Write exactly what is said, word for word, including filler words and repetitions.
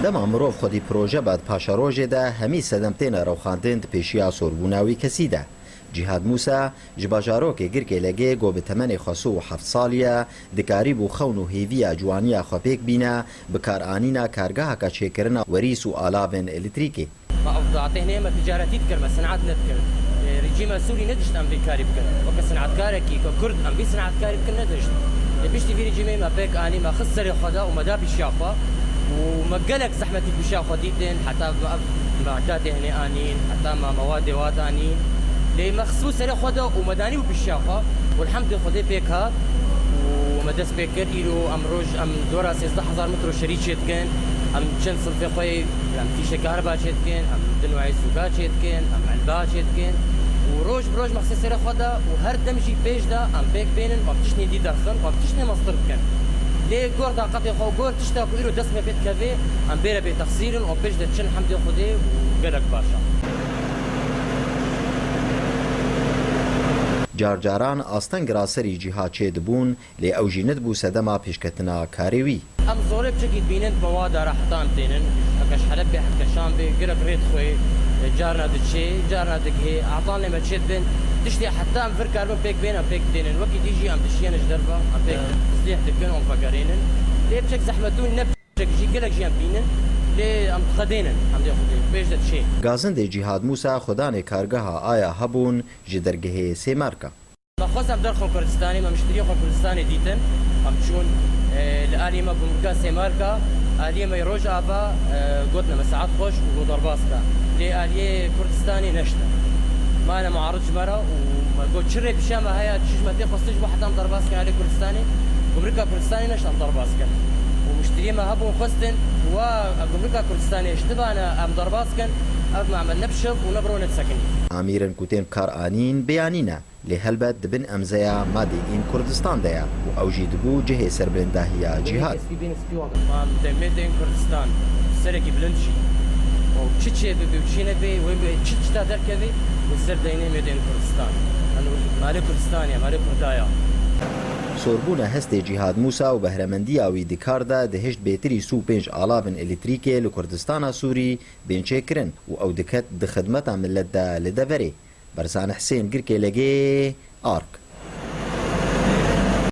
Dema mirov xwedî proje be, di paşerojê de hemî sedem têne rewxandin di pêşiya sorbûna wî kesî de. Cîhad Mûsa ji bajarokê Girkê Legê ku bi temenê xwe sî û heft salî ye, dikarîbû xewn û hêviya ciwaniya xwe pêk bîne bi karanîna kargeheke çêkirina werîs û alavên elektrîkê. Me ev datê hene me ticaretî dikir, me senat nedikir. E, rejîma Sûrî nedişt em vê karî bikin. Weke senatkarekî, ke Kurd, em vê senatkarî bikin nedişt. Lê piştî vî rejîmê me pêk anî, me xist serê xwe de û me da pêşiya xwe. Û me gelek zehmetî pêşiya xwe dîtin, heta me ev me datê hene anîn, heta me mewadê wan anîn. Lê me xistbû serê xwe de û me danîbû pêşiya xwe. Û elhamdülillah Xwedê pêk hat. Û me dest pê kir, îro em roj, em dora sêzdeh hezar metro şerî çê dikin, em çend sinfê xwe, em fîşeka herba çê dikin, em di newayê sûka çê dikin, em elba çê dikin. Û roj bi roj me xistê serê xwe de û her dem jî pêş de em pêk bênin, em tiştên dî derxin, em tiştên mestir dikin. Lê gor taqetê xwe û gor tişta ku îro dest me pê dikeve, em bêre bê texsîr in û pêş de çin hemdê Xwedê û gelek baş e. Car caran asteng raserî Cîhad çêdibûn, lê ew jî nedibû sedema pêşketina karê wî. Em zorê piçekî dibînin, mewada re heta em tênin. Heke ji Helebê, heke Şam bê, gelek rê dixwe, carna diçê, carna digihê, etanê me çêdibin. Tiştê heta em vir karibin pêk bên, em pêk tênin. Wekî dî jî em dişiyên ji derve, em pêk tizlîh dikin, em vegerênin. Lê piçek zehmetûn ne piçek jî, gelek jî em bînin. Lê em dixedênin, hemdê Xwedê, pêş de diçê. Gazindê Cîhad Mûsa xwedanê kargeha aya hebûn ji dergehê Sêmarka. Me xwest em derxin Kurdistanê, me miştiriyê xwe Kurdistanê dîtin. Em çûn, e, li aliyê me gumrika Sêmarka, aliyê me yê Rojava, e, gotine me saet xweş û got derbas ke. Lê aliyê Kurdistanê neşte. Mane muarid ji me re û me got, çi rê pişa me heye, çi ji me tê xwestin ji bo heta em derbas kin aliyê Kurdistanê? Gumrika Kurdistanê neşte em derbas kin. Û miştiriyê me hebûn xwestin, wa gumrika Kurdistanê ji tibane em derbas kin, ev me em ne bi şev û ne bi ro nedisekinî. Amîrên ku tên kar anîn beyanî ne. Lê helbet di bin emzeya Made in Kurdistan de ye û ew jî dibû cihê serbilindahiya Cîhad. Em de Made in Kurdistan, serekî bilind jî. Û çi çê bibe û çi nebe, wê bi çi tişta derkeve, wê ser deynê Made in Kurdistan. Em malê Kurdistanê, malê Kurda ye. Sorbûna hestê Cîhad Mûsa û behremendiya wî di kar de di hişt bêtirî sî û pênc alavên elektrîkê li Kurdistana Sûrî bên çêkirin û ew diket di xidmeta milet de li deverê. Berzan Husên, Girkê Legê, Ark.